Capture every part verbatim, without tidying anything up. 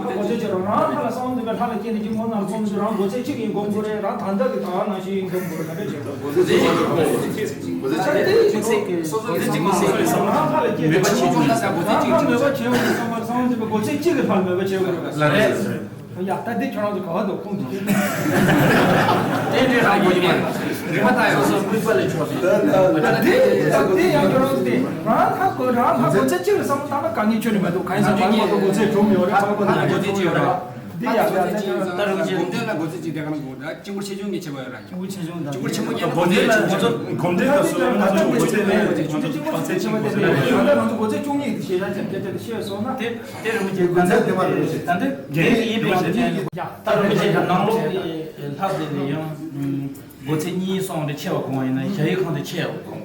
སྒོ་ཚད་ཅིག་རང་རང་ལྷ་ལ་གསང་འདུས་པའི་ལྷ་ལ་སྐྱེས་ནས་ཀྱི་སྔོན་ནང་སོང་ཚུལ་རང་སྒོ་ཚད་གཅིག་གིས་སྒོམ་དགོས་རེད། རང་ད་ལྟ་གི་ད་ནང་བཞིན་སྒོམ་དགོས་རེད། ག་འདྲ་བྱེད་དགོས། སྒོ་ཚད་གཅིག་གིས་སྒོམ་དགོས་རེད། རང་ལྷ་ལ་སྐྱེས་ནས་ཀྱི་སྒོམ་དགོས་རེད། རང་ལྷ་མོས་པ་བྱེད་དགོས་རེད། སོང་བར་གསང་འདུས་པའི་སྒོ་ཚད་གཅིག་གི་ལྷ་ལ་མོས་པ་བྱེད་དགོས་རེད། ལ་རེད། ཡ་ད་འདི་ཁྱོད་རང་ཚོ་ག་བ་འདུག་ཁུངས་འདུག་དེ་འདྲའི་རང་ཡོད་མ་རེད། རེ་བ་ད་ཡོད། སོ་སོ་དམིགས་པ་ལས་ཆོག་ཟེར། ད་འདི་ད་འདི་ཡང་ཁྱོད་རང་ཚོ་དེ་རང་ལྷ་གོ་རང་ལྷ་གོ་ཚད་གཅིག་ལ་བསམ་བློ་བཏང་ན་དཀའ་ངལ་ཁྱོན་ནས་མི་འདུག་གང་ཡིན་ཟེར་ན་མ་གོ་ཚད་གྲུབ་ཡོད་རེད། ཕ་གོ་ཚད་གཅིག་ཡོད་རེད། འདི་ཡ་ད་ད་ད་སྒོམ་དོན་ལ་སྒོ་ཚད་གཅིག་དེ་ག་ན་གོ་ད་སྤྱི་བོར་ཆེ་ཆུང་གཉིས་ཕྱེ་བ་ཡོད་ར། སྤྱི་བོར་ཆེ་ཆུང་དང་། སྤྱི་བོར་ཆེན་པོ་དང་སྒོམ་དོན་ལ་ཆེ་ཆུང་། སྒོམ་དོན་ལ་སོ་སོ་ང་ཚོ་སྒོ་ཚད་ལས་ཆེ་ཆུང་དང་སྒོ་ཚད་ཆེན་པོ་དེ་ལས་ད་ལྟ་ང་ཚོ་སྒོ་ཚད་བཅུ་གཉིས་དེ་ཤེས་བྱ་ཅན་དེ་དེ་ཤེས་སོང་ན་དེ་དེ་རིང་གི་སྒོ་ཚད་དེ་མ་རེད། ད་ལྟ་རྒན་གྱི་ཡིན་པའི་ཞེས་བྱས་ཡ་ད་རིང་གི་ནང་ལོགས་ཀྱི་ལྷ་དེ་ལས་ཡང་སྒོ་ཚད་གཉིས་སོང་རེ་ཆེ་བ་གོང་བ་ཡིན་ན་ཞ་ཡི་ཁང་དེ་ཆེ་བ་གོང་།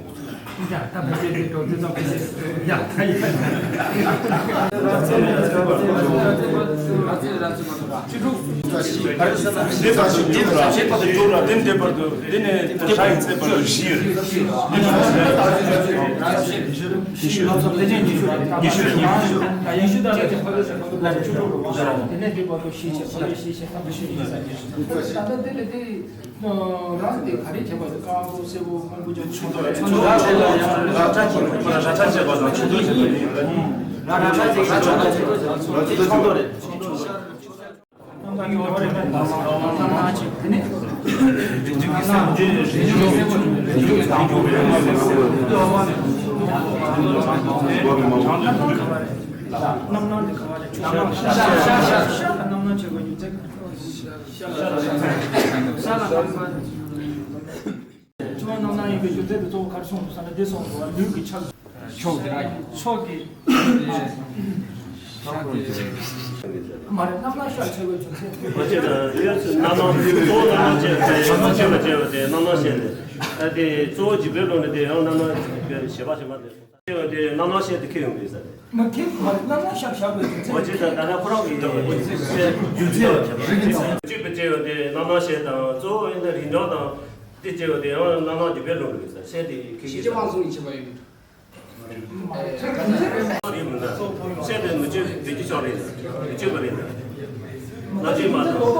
ཡ་ད་ཕལ་ཆེར་དེ་འགྲོ་དེ་ཙམ་ཕལ་ཆེར་ཡ་ད་ཡ། འདི་དང་ཞིག་བསྒྱུར་ར། འདི་འདྲེས་པར་དུ་འདི་ནས་ཞ་ཡི་ཚེ་བར་དུ་བཞི་ཡོད། ཉི་ཤུ་ཉི་ཤུ་ཉི་ཤུ་ཉི་ཤུ། དེ་ནས་འདི་བར་དུ་བཞི་བྱས་ཕ་གི་ཚེ་བར་དུ་བཅུ་དྲུག་ལ་བཞི་བྱས་ཕ་གི་བཞི་བྱས་ཕ་གི་བཞི་བྱས་ཕ་གི་བཞི་བྱས། ད་ལྟ་འདི་ལས་དེ། རང་དེ་ག་རེ་བྱས་པ་དེ་དཀར་པོ་སེར་པོ་སྔོན་པོ་ཅན་ཆུང་དུ་རེད། ཆུང་དུ་ར་ཁྲ་ཁྱི་ར་ཁྲ་བྱས་པ་དང་ཆུང་དུ་བྱས་པ་ཡིན། ར་ཁྲ་ཁྱི་ར་ཁྲ་ཆུང་དུ་བྱས་པ་ཆུང་དུ་རེད། ཆུང་དུ་རེད། རྣམ་སྣང་དེ་ག་བ་རེད། ཤ་ཤ་ཤ་ཤ་རྣམ་སྣང་བྱེད་དགོས་རྒྱུ་མཚན། ཤ་ལ་ལྷག་པ། ཆུ་བ་རྣམ་སྣང་ཡིན་པའི་རྒྱུ་མཚན་དེ་གཙོ་བོ་ག་རེ་གསུངས་འདུག་ཟེར་ན་འདི་གསུངས་འདུག་ལུས་ཀྱི་ཕྱག་ཕྱོགས་ཀྱི་ར་ཕྱོགས་ཀྱི་མ་རེད། རྣམ་སྣང་ཤ་ཆེ་བའི་རྒྱུ་མཚན་དེ། མ་བྱེད་དང་ཡོད་ཚུལ་རྣམ་སྣང་གཙོ་བོ་རྣམ་སྣང་བྱེད་པའི་རྣམ་སྣང་བྱེད་པ་བྱེད་པ་དེ་རྣམ་སྣང་བཤད་དེ། ཨ་དེ་གཙོ་བོ་འཇིག་པའི་ལུགས་ནི་དེ་ཡང་རྣམ་སྣང་བྱེད་པ་བྱེད་པ་དེ། དེ་རྣམ་སྣང་བཤད་དེ་ཁེལ་ཡོང་གི་ཡོད་ས་རེད། མ་ཁེལ་མ་རེད། རྣམ་སྣང་ཤ་བཞག་པའི་རྒྱུ་མཚན། མ་བྱེད་དང་ད་ལྟ་ཁོ་རང་གི་རྒྱུ་མཚན་རིགས་ཀྱི་ཚན་གཅིག་པའི་བྱེད་པ་དེ་རྣམ་སྣང་བཤད་དང་གཙོ་བོ་ཡིན་ན་རིགས་འགྲོ་དང་དེ་བྱེད་པ་དེ་ཡང་རྣམ་སྣང་འཇིག་པའི་ལུགས་ནས་ས་བཤད་དེ་ཁེལ་གི་ཡོད་ས་རེད། ཤེས་བྱ་དབང་བཟུང་ཡིན་བྱེད་པ་ཡིན། ཡིན་མིན་ད། བཤད་དེ་མི་བྱེད་བདེ་སྐྱིད་ཤོག་རེད། མི་བྱེད་པ་རེད། ལ་བྱེད་མ་དང་།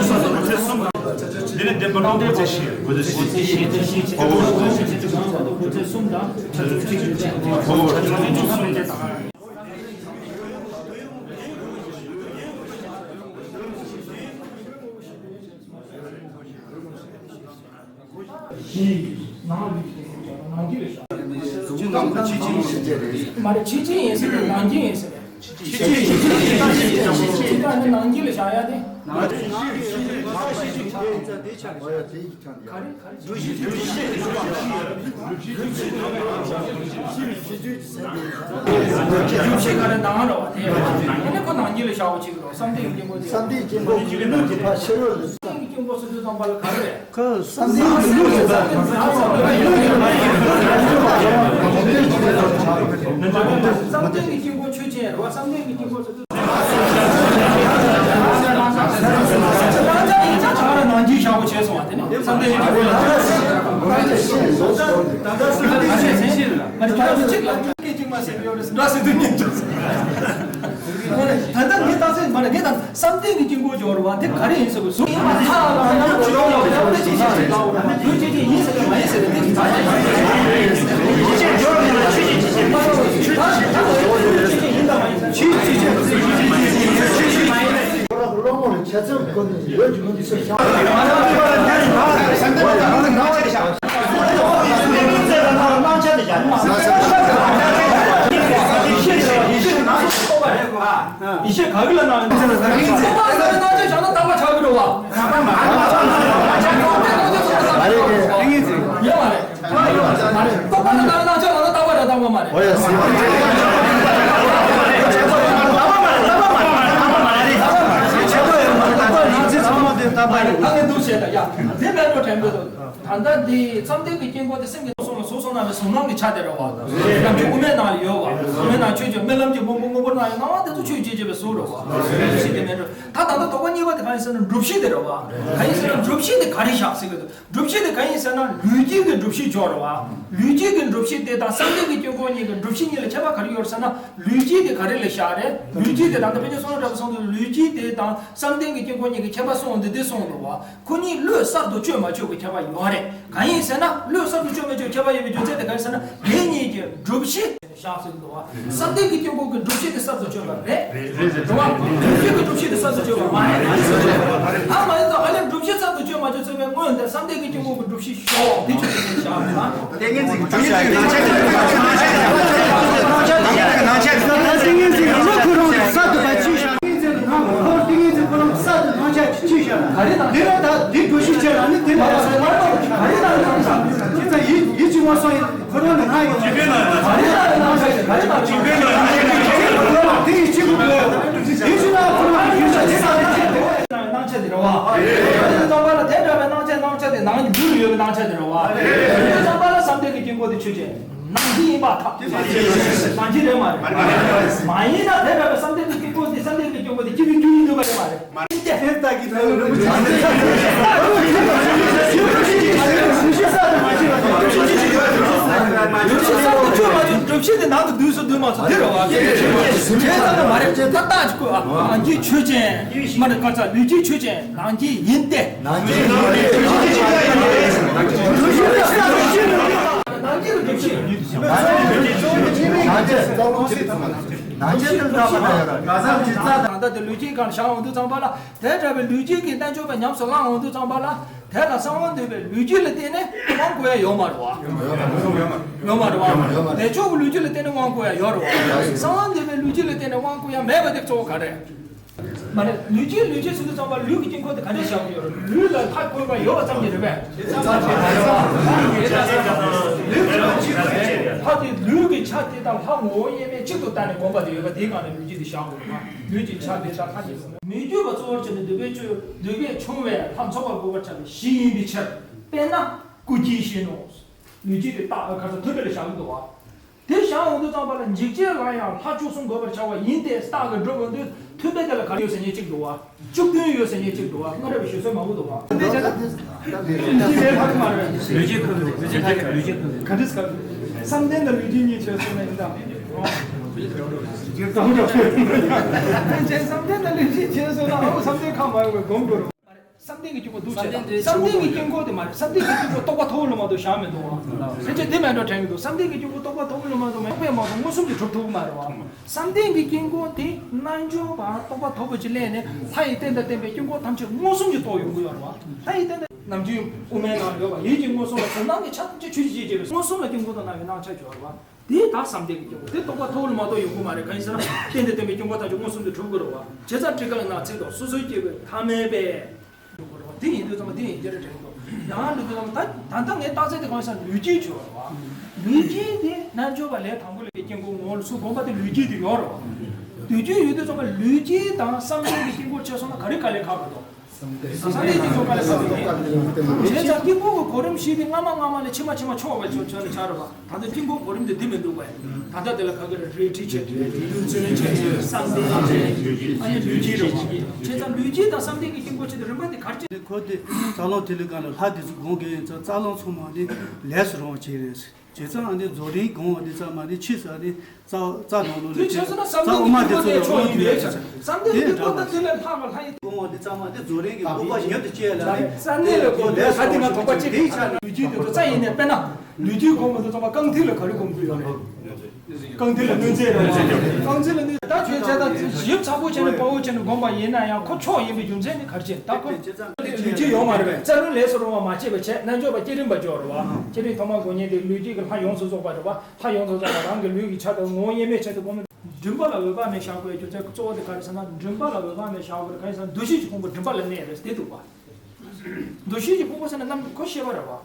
འདི་ནི་བདེན་པ་རླུང་ལྡན་སྐུ་ཚེ་བཞི། སྐུ་ཚེ་བཞི། སྐུ་ཚེ་བཞི། སྐུ་ཚེ་གསུམ་དང་། སྐུ་ཚེ་གསུམ་དང་། མ་རེད། ཕྱི་རྐྱེན་ཡིན་ཟེར་ནང་རྐྱེན་ཡིན་ཟེར། ཕྱི་རྐྱེན་ནི་ནང་རྐྱེན་ལ་བཞག་ཡ་དེ། སྒྲུབ་བྱེད་ག་རེ་ནང་རེད་བ་དེ། ཨ་ནི་ཁོ་ནང་རྐྱེན་ལ་བཞག་པ་ཅིག་རེད། བསམ་གཏན་གྱི་དཀྱིལ་འཁོར་དེ། བསམ་གཏན་གྱི་དཀྱིལ་འཁོར་གྱི་ནང་གི་ཕར་ཕྱི་རོལ་དུ། བསམ་གཏན་གྱི་དཀྱིལ་འཁོར་ཟེར་དུས་ཙམ་པ་ལ་ག་རེ་རེད། ཁོ་བསམ་གཏན་གྱི་དཀྱིལ་འཁོར་ཟེར་དུས་ཙམ་པ་ལ་བསམ་གཏན་གྱི་དཀྱིལ་འཁོར་ཆོས་ཅན་རེད་བ། བསམ་གཏན་གྱི་དཀྱིལ་འཁོར་ཟེར་དུས། ད་ལྟ་ཡིན་ཙང་ད་ག་རང་ནང་བཞིན་བཞག་པ་བྱས་སོང་བ་དེ་ནི་བསམ་གཏན་ཡིན་གྱི་རེད། ད་ལྟ་སུ་གཅིག་ལ་སྐད་ཅིག་མ་ཟེར་ཡོད་རེད། འདྲ་ཟེར་དུས་ཉན་ཆོག་ད་ལྟ་ངས་བཏང་ཚེ་མ་ལ་ངས་བཏང་བསམ་གཏན་གྱི་དཀྱིལ་འཁོར་སྦྱོར་བ་དེ་ག་རེ་ཡིན་ཟེར་བ་གཟུགས་ཡིན་པ་ཐ་ལ་ཡང་ཅི་ཡོང་ལ་ཡང་ལ་ཅི་ཞིག་ཅི་ལ་ལུས་ཅི་ཅི་ཡིན་ཟེར་མ་ཡིན་ཟེར་དེ་ཅི་ད་ཅི་ཅི་ཅི་ཡིན་དང་མ་ཡིན་ཅི་ཅི་ཅི་ཅི་ཅི་ཅི་ཅི་མ་ཡིན། ཁོ་རང་གི་སློབ་མ་ལ་འཆད་རྩོད་ཁོ་ནས་ཡོད་ཀྱི་མི་འདུག་ཟེར་ཤག་ཡེ་ཤེས་ག་གི་ལ་ནང་ཡོད་ཟེར་ན། ཁོ་པ་ཟེར་ན་སྣང་ཆ་བཞག་ན་རྟག་པ་ཆགས་ཀྱི་རེད་བ། ཡོད་མ་རེད། རྟོག་པ་ནི་ནང་སྣང་ཆ་ལ་ན་རྟག་པ་རེད་རྟག་པ་མ་རེད། འོ་ཡ་ཟེར། རྟག་པ་མ་རེད་རྟག་པ་མ་རེད་རྟག་པ་མ་རེད། རྟག་པ་མ་རེད། ཆད་པ་ཡོད་མ་རེད། རྟག་པ་ནང་ཚན་ཚང་མ་དེ་རྟག་པ་རེད། ད་ནི་འདུག་བྱས་ད་ཡ་དེ་མེད་འགྲོ་དྲན་པོ་འདུག་ད་ལྟ་འདི་བསམ་གཏན་གྱི་དཀྱིལ་འཁོར་དེ་སེམས་ཀྱི་སོང་ལ་གཟུགས་སོགས་རྣམ་པའི་གཟུགས་སྣང་གི་ཆ་དེ་རེད་བ། རྣམ་འགྱུར་དབུ་མའི་ནང་ལ་ཡོད་བ། དབུ་མའི་ནང་ཆོས་ཀྱི་རྨི་ལམ་གྱི་སྔོན་པོ་སྔོན་པོ་སྣང་བའི་སྣང་བ་དེ་ཚོ་ཆོས་ཅན་བྱེད་པའི་གཟུགས་རེད་བ། ཞིག་གི་མེད་འགྲོ། ད་ད་ལྟ་དོགས་པ་གཉིས་པ་དེ་གང་ཡིན་ཟེར་ན་སྒྲུབ་བྱེད་དེ་རེད་བ། གང་ཡིན་ཟེར་ན་སྒྲུབ་བྱེད་དེ་ག་རེ་བཞག་ཟེར་གི་འདུག་སྒྲུབ་བྱེད་དེ་གང་ཡིན་ཟེར་ན་ལུས་དཀྱིལ་གྱི་སྒྲུབ་བྱེད་སྦྱོར་བ། ལུས་དཀྱིལ་གྱི་སྒྲུབ་བྱེད་དེ་དང་བསམ་གཏན་གྱི་དཀྱིལ་འཁོར་གཉིས་ཀྱི་སྒྲུབ་བྱེད་གཉིས་ལ་ཁྱད་པར་ག་རེ་ཡོད་ཟེར་ན། ལུས་དཀྱིལ་དེ་ག་རེ་ལ་བཞག་རེད། ལུས་དཀྱིལ་དེ་ད་ལྟ་ཕན་ཆད་གསུང་རབ་གསུང་དུས་ལུས་དཀྱིལ་དེ་དང་བསམ་གཏན་གྱི་དཀྱིལ་འཁོར་གཉིས་ཀྱི་ཁྱད་པར་གསུང་འདི་འདི་གསུང་འདུག་བ། ཁོ་གཉིས་བློས་གསར་དུ་བཅོས་མ་བཅོས་ཀྱི་ཁྱད་པར་ཡོད་རེད། གང་ཡིན་ཟེར་ན་བློས་གསར་དུ་བཅོས་མ་བཅོས་ཁྱད་པར་ཡོད་པའི་རྒྱུ་མཚན་དེ་གང་ཡིན་ཟེར་ན་དེ་གཉིས་ཀྱི་སྒྲུབ་བྱེད་བཞག་ཟེར་གི་འདུག་བ། བསམ་གཏན་གྱི་དཀྱིལ་འཁོར་གྱི་སྒྲུབ་བྱེད་དེ་གསར་དུ་བཅོས་པ་རེད། རེད་རེད་རེད། རེད་བ། ལུས་དཀྱིལ་གྱི་སྒྲུབ་བྱེད་དེ་གསར་དུ་བཅོས་པ་མ་རེད། ཨ་མ་ཡིན་ཙང་ཨ་ལས་སྒྲུབ་བྱེད་གསར་དུ་བཅོས་མ་བཅོས་ཚོད་པའི་སྔོན་དེ་བསམ་གཏན་གྱི་དཀྱིལ་འཁོར་གྱི་སྒྲུབ་བྱེད་ཤོག་དེ་ཆོས་ཅན་བཞག་ན། ཏིང་ངེ་འཛིན་གྱི་སྒྲུབ་བྱེད་ནང་ཆ་དེ་ནང་ཆ་དེ་ཏིང་ངེ་འཛིན་གྱི་ནང་ཁོ་རང་གི་གསར་དུ་བ་ཅི་ཤར། ཏིང་ངེ་འཛིན་གྱི་ནང་ཁོ་རང་ཏིང་ངེ་འཛིན་ཁོ་རང་གསར་དུ་སྣང་ཆ་ཅི་ཤར། ག་རེ་དང་དེ་ལ་ད་དེ་འགྲོ་ཤུགས་ཆེ་ལ་ནི་དེ་ལ་ཡང་ག་རེ་དང་ཡང་དང་ཅི་ཙམ་ཡིད་ཡིད་ཀྱི་ངོ་སོ་ཡིན་ཁོ་རང་ནི་ང་ཡིན་ག་རེ་དང་ཡང་དང་ག་རེ་དང་ཅི་ཁོ་རང་དེ་ཡིས་ཅི་དགོས་དགོས་དེ་ཤུ་ན་ཁོ་རང་གི་ཡུལ་ཆ་ཅི་ཙམ་ཡིན་ཅི་དེ་སྣང་ཆ་དེ་རེད་བ། དེ་ཙམ་པ་ལ་དེ་འདྲ་བའི་སྣང་ཆ་སྣང་ཆ་དེ་ནང་གི་རྒྱུད་ལ་ཡོད་པའི་སྣང་ཆ་དེ་རེད་བ། དེ་ཙམ་པ་ལ་བསམ་གཏན་གྱི་དཀྱིལ་འཁོར་དེ་ཆོས་ཅན། ནང་གི་ཡིན་པ་ཐག་ནང་གི་རེད་མ་རེད། མ་ཡིན་ན་དེ་འདྲ་བའི་བསམ་གཏན་གྱི་དཀྱིལ་འཁོར་དེ་བསམ་གཏན་གྱི་དཀྱིལ་འཁོར་དེ་སྐྱེ་བའི་རྒྱུ་ཡིན་འདུག་ག་རེད་མ་རེད། མ་རེད་དེ། དེ་ལྟ་གི་ཐོག་ལ་རིན་པོ་ཆེ་སྒྲུབ་བྱེད་གསར་དུ་བཅོས་མ་བཅོས་སྒྲུབ་བྱེད་དེ་ནང་དུ་བསྡུས་སུ་བསྡུས་མ་སོང་དེ་རེད་བ། དེ་ཙམ་དུ་མ་རེད། ད་ལྟ་ཅིག་གོ་ཨ། ནང་གི་ཆོས་ཅན། མ་རེད་ག་ཚ་ལུས་ཀྱི་ཆོས་ཅན། ནང་གི་ཡིན་ཏེ། ནང་གི་ཡིན་ཏེ། ནང་གི་ཡིན་ཏེ། ནང་གི་ལ་སྒྲུབ་བྱེད། ནང་གི་ལ་སྒྲུབ་བྱེད། ནང་གི་ལ་སྒྲུབ་བྱེད། ད་དེ་ལུས་ཅན་སྒང་ལ་བཞག་འོང་དུས་ཙམ་པ་ལ། དེ་འདྲ་བའི་ལུས་ཅན་གྱི་རྣལ་འབྱོར་པ་ཉམས་སུ་བླང་འོང་དུས་ཙམ་པ་ལ། དེ་ལ་གསང་བ་འདུས་པའི་ལུས་ཀྱི་ལ་བརྟེན་ནས་དབང་བསྐུར་ཡ་ཡོད་མ་རེད་བ། ཡོད་མ་རེད་བ། ཡོད་མ་རེད། བ། དེ་ཕྱོགས་ཀྱི་ལུས་ཀྱི་ལ་བརྟེན་ནས་དབང་བསྐུར་ཡ་ཡོད་རེད་བ། གསང་བ་འདུས་པའི་ལུས་ཀྱི་ལ་བརྟེན་ནས་དབང་བསྐུར་ཡ་མེད་པ་དེ་གཙོ་བོ་ག་རེ། མ་རེད། ལུས་ཀྱི་ལུས་ཀྱི་ཟེར་དུས་ཙམ་པ་ལུས་ཀྱི་དཀྱིལ་འཁོར་དེ་ག་འདྲ་བཞག་གི་ཡོད་རེད། ལུས་ལ་མཐའ་འཁོར་བ་ཡོད་པ་ཙམ་གྱིས་རེད་པས། ལུས་ཀྱི་ལུས་ཀྱི་ཆ་དེ་དང་ལྷ་ངོ་བོ་དབྱེར་མེད་གཅིག་ཏུ་བལྟས་ནས་སྒོམ་པ་དེ་ཡོད་པ་དེའི་སྒང་ནས་ལུས་ཀྱི་དེ་བཞག་དགོས་རེད་བ། ལུས་ཀྱི་ཆ་དེ་དང་ལྷ་གཅིག་ཏུ། མི་བསྐྱོད་པ་གཙོ་བོར་བྱས་ནས་འདོད་པས་ཆོད། འདོད་པས་ཆུང་བས་ལྷ་མཚོན་པར་འགོད་པར་བྱ་བའི་གཞི་ཡིན་པའི་ཕྱིར། དཔེར་ན་སྐུ་སྐྱེ་བཞིན་ནོ། ལུས་ཀྱི་དེ་རྟགས་ཁ་ཚ་ཐུབ་པ་ལ་བཞག་གི་འདུག་བ། དེ་བཞག་འོང་དུས་ཙམ་པ་ལ་འཇིགས་བྱེད་ལ་ཡང་ལྷ་བཅུ་གསུམ་འགོད་པར་བྱ་བ་ཡིན་ཏེ། རྟགས་ཀྱི་སྒྲུབ་འོང་དུས་མཐུན་དཔེ་དེ་ལ་ག་རེ་ཡོད་ཟེར་མཁན་གཅིག་འདུག་བ། བཅུ་བདུན་ཡོད་ཟེར་མཁན་གཅིག་འདུག་བ། སྔ་རབས་པའི་ཞུ་སྲོལ་མང་པོ་འདུག་བ། འདི་བྱས་ན་འདི་ལས་ལྷག་མ་རེད། ལུས་ཅན་ཁོ་ན་ལུས་ཅན་ཁོ་ན་ལུས་ཅན་ཁོ་ན། ག་འདྲ་ཟེར། བསམ་གཏན་དང་ལུས་ཅན་གཉིས་བྱས་སོང་ན་ཡིན་ད། བསམ་གཏན་དང་ལུས་ཅན་བྱས་སོང་ན་ཨོ་བསམ་གཏན་ཁ་མ་ཡོང་བའི་སྒོམ་དགོས་རེད། བསམ་གཏན་གྱི་དཀྱིལ་འཁོར་འདུག་བྱས་དང་། བསམ་གཏན་གྱི་དཀྱིལ་འཁོར་དེ་མ་རེད། བསམ་གཏན་གྱི་དཀྱིལ་འཁོར་རྟོག་པ་མཐོ་བོ་ལ་མ་གཏོགས་བཞག་མི་འདུག་བ། ཕལ་ཆེར་དེ་མེད་འགྲོ་དྲན་གྱི་འདུག་བསམ་གཏན་གྱི་དཀྱིལ་འཁོར་རྟོག་པ་མཐོ་བོ་ལ་མ་གཏོགས་མ་ཡོང་པས་མ་གཏོགས་མངོན་སུམ་གྱིས་གྲུབ་ཐུབ་ཀྱི་མ་རེད་བ། བསམ་གཏན་གྱི་དཀྱིལ་འཁོར་དེ་རྣལ་འབྱོར་པ་རྟོག་པ་མཐོ་པོ་ཅིག་སླེབས་ནས་ལྷ་ཡི་རྟེན་དང་བརྟེན་པའི་དཀྱིལ་འཁོར་ཐམས་ཅད་མངོན་སུམ་གྱིས་རྟོགས་ཡོང་གི་ཡོད་རེད་བ། ལྷ་ཡི་རྟེན་དང་ནམ་རྒྱུན་དབུ་མའི་ནང་ཡོད་པ་ཡིད་ཀྱི་མངོན་སུམ་ལ་གཟུང་སྣང་གི་ཆ་ཐམས་ཅད་ཆོས་ཅན་ཞེས་བྱ་བའི་མངོན་སུམ་ལ་དཀྱིལ་འཁོར་དང་སྣང་བའི་སྣང་ཆ་སྦྱོར་བ། དེ་ད་བསམ་གཏན་གྱི་དཀྱིལ་འཁོར་དེ་རྟོག་པ་མཐོ་བོ་ལ་མ་གཏོགས་ཡོང་གི་མ་རེད། གང་ཡིན་ཟེར་ན་རྟེན་དང་བརྟེན་པའི་དཀྱིལ་འཁོར་ཐམས་ཅད་མངོན་སུམ་དུ་གྲུབ་དགོས་རེད་བ། བྱས་ཙང་ཊཱིཀ་ལ་ནང་ཚིག་དང་སོ་སོའི་སྐྱེ་བོའི་ཐ་མལ་པས། དེ་ཡིན་དུས་ཙམ་པ་དེ་ཡིན་གྱི་རེད་དྲན་འདུག་ཡང་འདུག་དུས་ཙམ་ད་ད་ལྟ་ངས་རྟགས་གསལ་དེ་གང་ཡིན་ཟེར་ན་ལུས་ཅན་བྱས་པ་རེད་བ། ལུས་ཅན་དེ་རྣལ་འབྱོར་པ་ལས་དང་པོ་ལས་དཀྱིལ་འཁོར་ངོ་བོ་ལ་ཚུར་བསྒོམ་པ་དེ་ལུས་ཅན་དེ་ཡོད་རེད་བ། དུས་རྒྱུན་ཡོད་དུས་ཙམ་པ་ལུས་ཅན་དང་བསམ་གཏན་གྱི་དཀྱིལ་འཁོར་ཕྱེ་སོང་ན་ག་རེ་དཀའ་ལས་ཁག་གི་འདུག་བསམ་གཏན་གྱི་དཀྱིལ་འཁོར་དཀའ་ལས་ཁག་གི་འདུག་བྱས་ཙང་དཀྱིལ་འཁོར་གྱི་གོ་རིམ་བཞི་དེ་སྔ་མ་སྔ་མ་ལས་ཕྱི་མ་ཕྱི་མ་ཆོག་པ་ཆོག་ཆོག་ནས་ཆགས་རེད་བ། ད་ལྟ་དཀྱིལ་འཁོར་གོ་རིམ་དེ་འདི་མི་འདུག་བས། ད་ལྟ་དེ་ལ་ག་གི་རེད། རེ་ཊི་བྱས་ཏེ་རེ་ཊི་བརྩོན་ལེན་བྱས་ཏེ་བསམ་གཏན་བྱས་ཨ་ནི་ལུས་ཅན་རེད་བ། བྱས་ཙང་ལུས་ཅན་དང་བསམ་གཏན་གྱི་དཀྱིལ་འཁོར་ཆེད་དུ་རིམ་པ་དེ་ག་རེ་བྱས། ཁོ་དེ་རྩ་རླུང་ཐིག་ལེ་སྒང་ལ་ལྷ་དེ་ཚོ་སྒོམ་གི་ཡིན་ཙང་རྩ་རླུང་ཚང་མ་དེ་ལས་སུ་རུང་བ་བྱས་རེད། བྱས་ཙང་ཨ་ནི་རྫོགས་རིམ་སྒོམ་པ་འདི་ཚང་མ་ནི་ཕྱིས་སུ་ཨ་ནི་རྩ་རྩ་ནང་ལོགས་ལ་དེ་བྱས་སོང་ན་བསམ་གཏན་གྱི་དཀྱིལ་འཁོར་དེ་ཕྱོགས་ཡིན་པས། བསམ་གཏན་གྱི་དཀྱིལ་འཁོར་དང་དེ་ལས་ལྷག་པ་ལྷ་ཡི་སྒོམ་པ་འདི་ཚང་མ་དེ་རྫོགས་རིམ་གྱི་སྒོམ་པ་ཉམས་སུ་བཅས་ལ་ནི་བསམ་གཏན་ལ་སྒོམ་པ་ལས་ལྷ་དེ་ང་དོགས་པ་གཅིག་དེའི་ཆ་ནས་ལུས་ཅན་དེ་ཚོ་རྩ་ཡིན་ནས་དཔེར་ན་ལུས་ཅན་སྒོམ་པ་དེ་ཚང་མ་རྐང་མཐིལ་ལ་ག་རེ་སྒོམ་དགོས་ཡོད་རེད། རྐང་མཐིལ་ལ་གནོན་རྩེད་རེད། རྐང་མཐིལ་ལ་གནོན་ད་ཆོས་བྱས་ད་ཞིབ་ཚགས་པོ་བྱས་ནས་དཔའ་བོ་བྱས་ནས་སྒོམ་པ་ཡིན་ན་ཡང་ཁོ་ཕྱོགས་ཡིན་པའི་རྒྱུ་མཚན་ནི་ག་རེ་བྱས་ད་ཁོ་ལུས་ཅན་ཡོད་མ་རེད་པས། རྩ་རླུང་ལས་སུ་རུང་བ་མ་བྱས་པ་བྱས་རྣལ་འབྱོར་པ་བསྐྱེད་རིམ་པ་སྦྱོར་བ། བསྐྱེད་རིམ་ཐོག་མར་དགོས་ཉེན་དེ་ལུས་ཅན་གྱི་ལྷ་ཡོངས་སུ་རྫོགས་པ་རེད་བ། ལྷ་ཡོངས་སུ་རྫོགས་པ་རང་གི་ལུས་ཀྱི་ཆ་དང་ངོ་བོ་དབྱེར་མེད་ཆ་དུ་སྒོམ། མགྲིན་པ་ལ་འོད་དཔག་མེད་བཞག་དགོས་རྒྱུ་མཚན་གཙོ་བོ་དེ་ག་རེ་ཟེར་ན་མགྲིན་པ་ལ་འོད་དཔག་མེད་བཞག་དགོས་རེད། ག་རེ་ཟེར་ན་འདུ་ཤེས་ཀྱི་ཕུང་པོ་མགྲིན་པ་ལ་གནས་རེད་དེ་འདུག་བ། འདུ་ཤེས་ཀྱི་ཕུང་པོ་ཟེར་ན་རྣམ་ཁོ་ཤེས་པ་རེད་བ།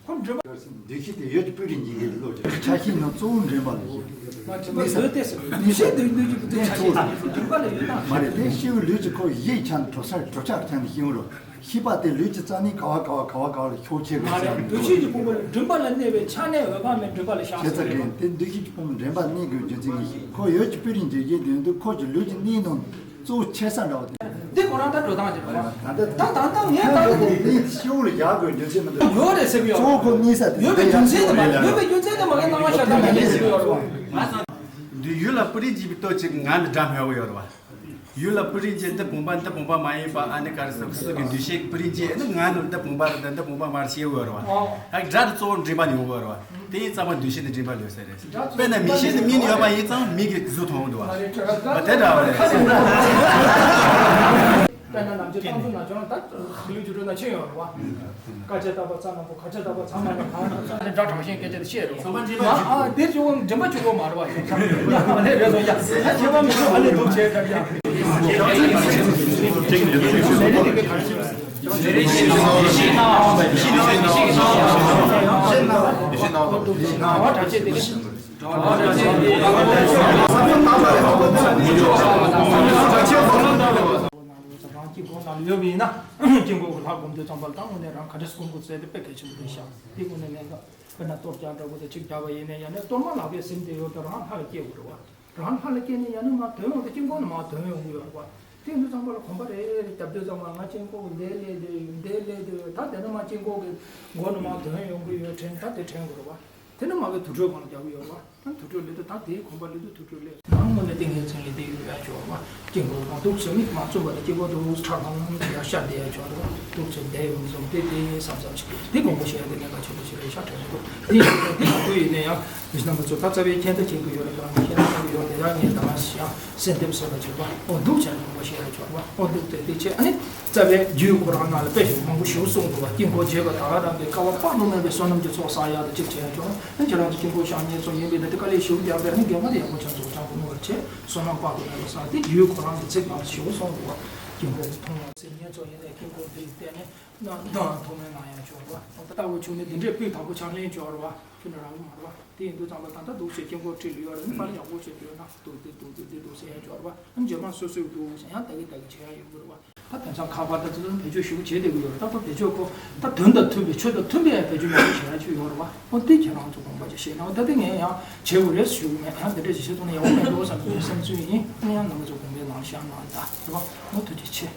ཁོ་མགྲིན་པ། འདུ་ཤེས་དེ་ཡོད་ཀྱི་སྤུ་རིས་འབྱིན་མཁན་གྱི་བློ་དེ་ཆ་ཤས་ནང་གཙོ་བོ་མགྲིན་པ་ལ་ཡོད། མ་མགྲིན་པ་ལ་ཡོད་དེ་ཟེར། འདུ་ཤེས་དེ་འདུ་ཤེས་དེ་ཆ་ཤས་དང་མགྲིན་པ་ལ་ཡོད་ན། མ་རེད་དེ་ཤེས་པའི་ལུས་ཀྱི་ཁོ་ཡིད་ཆ་ནས་གྲོལ་ས་གྲོལ་ཆ་ཆ་ནས་ཤེས་པ་རེད། ཤེས་པ་དེ་ལུས་ཀྱི་རྩ་ནས་ག་བ་ག་བ་ག་བ་ག་བ་ལ་ཤོག་ཆེ་གི་མ་རེད། འདུ་ཤེས་ཀྱི་ཕུང་པོ་ལ་མགྲིན་པ་ལ་གནས་པའི་ཆ་ནས་འོད་དཔག་མེད་མགྲིན་པ་ལ་ཤར་བྱས་ཙང་གི་དེ་འདུ་ཤེས་ཀྱི་ཕུང་པོ་མགྲིན་པ་གནས་དགོས་རྒྱུ་མཚན་ནི་ཁོ་ཡོད་ཀྱི་སྤུ་རིས་འབྱིན་མཁན་དེ་འདུག་ཁོ་ཀྱི་ལུས་ཀྱི་གནས་ནང་གཙོ་བོ་ཆེ་ས་འདྲ་བ་དེ། འདི་ཁོ་རང་ད་འགྲོ་སྟངས་ཅིག་རེད་བ། ད་ལྟ་ད་ད་ལྟ་ངས་ད་ལྟ་དེ་ཤེས་པོ་ལ་ཡག་དགོས་རྒྱུ་མཚན་མི་འདུག་ཡོད་རེད་ཟེར་གི་ཡོད། གཙོ་བོ་ཁོ་གནས་ས་དེ་ཡོད་པའི་རྒྱུ་མཚན་དེ་མ་ཡོད་པའི་རྒྱུ་མཚན་དེ་མ་གི་སྣང་བ་ཤར་སྟངས་མ་ཡིན་ཟེར་གི་ཡོད་རེད་བ། འདི་ཡུལ་ལ་སྤུ་རིས་འབྱིན་པའི་སྟོབས་ཀྱིས་ང་འདི་འདྲ་སྨྲ་གི་ཡོད་རེད་བ། ཡུལ་ལ་སྤུ་རིས་འབྱིན་འདི་བུམ་པ་འདི་བུམ་པ་མ་ཡིན་པ་ཨ་ནི་ག་རེ་ཟེར་སུ་གི་འདུ་ཤེས་སྤུ་རིས་འབྱིན་ནི་ང་ནི་འདི་བུམ་པ་རེད་འདི་བུམ་པ་མ་རེད་ཤེས་ཡོད་རེད་བ། ཨ་སྒྲ་དེ་གཙོ་བོ་མགྲིན་པ་ནས་ཡོང་གི་ཡོད་རེད་བ། དེ་ཡིན་ཙང་མ་འདུ་ཤེས་ནི་མགྲིན་པ་ལ་ཡོད་ས་རེད། དཔེར་ན་མིག་ཤེས་ནི་མིག་ནས་ཡོད་པ་ཡིན་ཙང་མིག་གིས་གཟུགས་མཐོང་གི་འདུག་བ། དེ་འདྲ་བ་རེད། དཔེར་ན་ནམ་རྒྱུན་ཏང་ཙུ་ན་ཅོ་ན་ད་ལུས་ཀྱི་རོ་ན་ཆེ་ཡོད་རེད་བ། དཀའ་སྤྱད་བཏབ་པ་ཙམ་མ་གཏོགས་ག་སྤྱད་བཏབ་པ་ཙམ་མ་ལས་གང་ཟག་ནི་སྒྲ་གྲགས་ཤིང་སྐད་ཆ་དེ་ཤེས་རོགས། ང་ཨ་དེ་བྱུང་བ་མགྲིན་པ་བྱུང་བ་མ་རེད་བ། ཡིན་ཙང་ཡ་ཨ་ལས་རེད་སོང་ཡ་ད་ཁྱད་པར་མི་འདུག་ཨ་ལས་འདུག་བྱས་ད་ཡ། རང་གཅིག་སྒོམ་ནང་ཡོད་པ་ཡིན་ན་དཀྱིལ་འཁོར་གྱི་ལྷ་སྒོམ་དུས་ཙམ་པ་ལ་ད་དངོས་གནས་རང་ག་འདྲ་སྒོམ་དགོས་ཟེར་དེ་དཔེ་གལ་ཆེན་པོ་རེད་ཤག་དེ་དངོས་གནས་གནད་འགག་དཔེར་ན་གཏོར་རྒྱག་འདྲ་པོ་དང་ཆིག་རྒྱག་པ་ཡིན་ན་ཡང་ན་གཏོར་མ་ལག་པའི་ཟིན་དེ་ཡོད་དེ་རང་ལྷ་ལ་སྐྱེ་དགོས་རེད་བ། རང་ལྷ་ལ་སྐྱེ་ནས་ཡང་ན་མར་དོན་ཡོང་དུས་དཀྱིལ་འཁོར་ནས་མར་དོན་ཡོང་གི་ཡོད་རེད་བ། དེ་ཡིན་དུས་ཙམ་པ་ལ་གོམ་པ་རེ་རེ་བརྒྱབ་དུས་ཙམ་པ་ང་དཀྱིལ་འཁོར་གྱི་འདས་སླེབས་དུས་འདས་སླེབས་དུས་ད་དེ་ནས་མར་དཀྱིལ་འཁོར་གྱི་མགོ་ནས་མར་དོན་ཡོང་གི་ཡོད་དྲན་ད་དེ་དྲན་དགོས་རེད་བ། དེ་ནས་མ་གི་དུར་ཁྲོད་སྒང་ལ་རྒྱག་གི་ཡོད་བ། ད་དུར་ཁྲོད་སླེབས་དུས་ད་དེའི་གོམ་པ་སླེབས་དུས་དུར་ཁྲོད་སླེབས། ནང་ དངོས་གནས་ཏིང་ངེ་འཛིན་ལས་དེ་ཡོད་ཡ་ཆོག་པ། དཀྱིལ་འཁོར་ནང་འདུག་ཚེ་མིག་མ་བཙུམ་པ་དང་དཀྱིལ་འཁོར་དུ་ཁྲ་ལམ་ལམ་ཡར་ཤར་བསྡད་ཡ་ཆོག་པ། འདུག་ཚེ་བསྡད་ཡོང་བཟུང་དེ་དེ་བསམ་བསམ་ཞིག་དེ་དགོངས་པ་བཞེས་ཡ་དེ་གནད་འགག་ཆེན་པོ་ཞིག་རེད་ཤག་དྲན་འདུག་དེ་ཡིན་དུས་དེ་ག་དུས་ཡིན་ན་ཡང་རིགས་སྣ་མང་ཚོ་ད་རྩ་བའི་མཁྱེན་རྟོགས་ཅན་དུ་ཡོད་རེད། ཁྱེད་རང་མཁྱེན་རྟོགས་ཅན་དུ་ཡོད་དེ་ཡང་ངས་ད་ག་ཞིག་ཡང་གསལ་འདེབས་ཟེར་བ་ཆོག་པ། འོ་འདུག་ཚེ་དགོངས་པ་བཞེས་ཡ་ཆོག་པ། འོ་འདུག་དེ་དེ་ཆེ་ཨ་ནི། རྩ་བའི་རྒྱུད་ཁོ་རང་ནང་ལ་དཔེ་མང་པོ་ཞིག་གསུངས་འདུག་པ། དཀྱིལ་འཁོར་རྒྱས་པ་ད་ག་རང་གི་བསྐལ་པ་དཔག་ཏུ་མེད་པའི་བསོད་ནམས་ཀྱི་ཚོགས་བསགས་ཡག་དང་གཅིག་བྱས་ཡ་ཆོག་ཨ་ནི་ཁྱེད་རང་ཚོ་དཀྱིལ་འཁོར་བཤམས་མཁན་ཚོ་ཡིན་པས་ན་དེ་དཀའ་ལས་ཞེ་པོ་རྒྱག་པས་ཨ་ནི་རྒྱལ་བ་དང་ཡང་སྒོ་ཆེན་ཚོ་ཅང་པོ་ནོར་བ་བྱས་བསོད་ནམས་དཔག་ཏུ་མེད་པ་བསགས་དེ་རྒྱུད་ཁོ་རང་གི་ཚིག་ནང་ཞེ་པོ་གསུངས་འདུག་པ། དཀྱིལ་འཁོར་གྱི་མཐོང་བ་ཟེར་མཁན་ཚོ་ཡིན་ནའི་དཀྱིལ་འཁོར་འདི་ཡི་སྟེང་ནས་ན་ན་མཐོང་མེད་ན་ཡང་ཆོག་པ། ཨོ་ད་ལྟ་བུ་ཆུ་ནི་འདི་འདྲའི་སྤུས་དག་པོ་ཕྱག་ལེན་ཆོག་རེད་པ། ཆུ་ནི་རག་གི་མ་རེད་པ། དེ་ཡིན་དུས་ཙམ་པ་ད་ལྟ་འདུག་བྱས་དཀྱིལ་འཁོར་ཁྲིད་ལ་ཡོད་རེད། ཨ་ནི་པར་ཡག་པོ་བྱས་བཏོན་ན་འདུག་འདི་འདུག་འདི་འདི་འདུག་ཟེར་ཡ་ཆོག་རེད་པ། ཨ་ནི་རྗེས་མ་སོ་སོའི་འདུག་ཟེར་ཡང་ད་གི་ད་གི་བྱེད་ཡ་ཡོད་གི་རེད་པ། ད་དེང་སང་ཁ་པར་ད་ཚོ་བེད་སྤྱོད་ཞེ་པོ་བྱེད་བསྡད་ཀྱི་ཡོད་རེད། ད་ཁོ་བེད་སྤྱོད་ཁོ་ད་དོན་དང་མཐུན་པའི་ཆོས་དང་མཐུན་པའི་བེད་སྤྱོད་མང་པོ་བྱེད་ཡ་ཅིག་ཡོད་རེད་པ། ཨོ་དེ་ཁྱེད་རང་ཚོ་དགོངས་པ་ཅིག་བཞེས་ན། ད་དེ་ངས་ཡང་བྱེད་དགོས་རེད་ཞུ་གི་མེད། ཡང་དེ་འདྲ་ཞིག་བྱེད་ཐུབ་ན་ཡག་པོ་མེད་འགྲོ་བསམ་པའི་སེམས་ཚུལ་ཡིན། ཨ་ནི་ཡང་རྣམ་པ་ཚོ་དགོངས་པའི་ནང་བཞག་གནང་ད་རེད་པ། ཨོ་ཐུགས་རྗེ་ཆེ།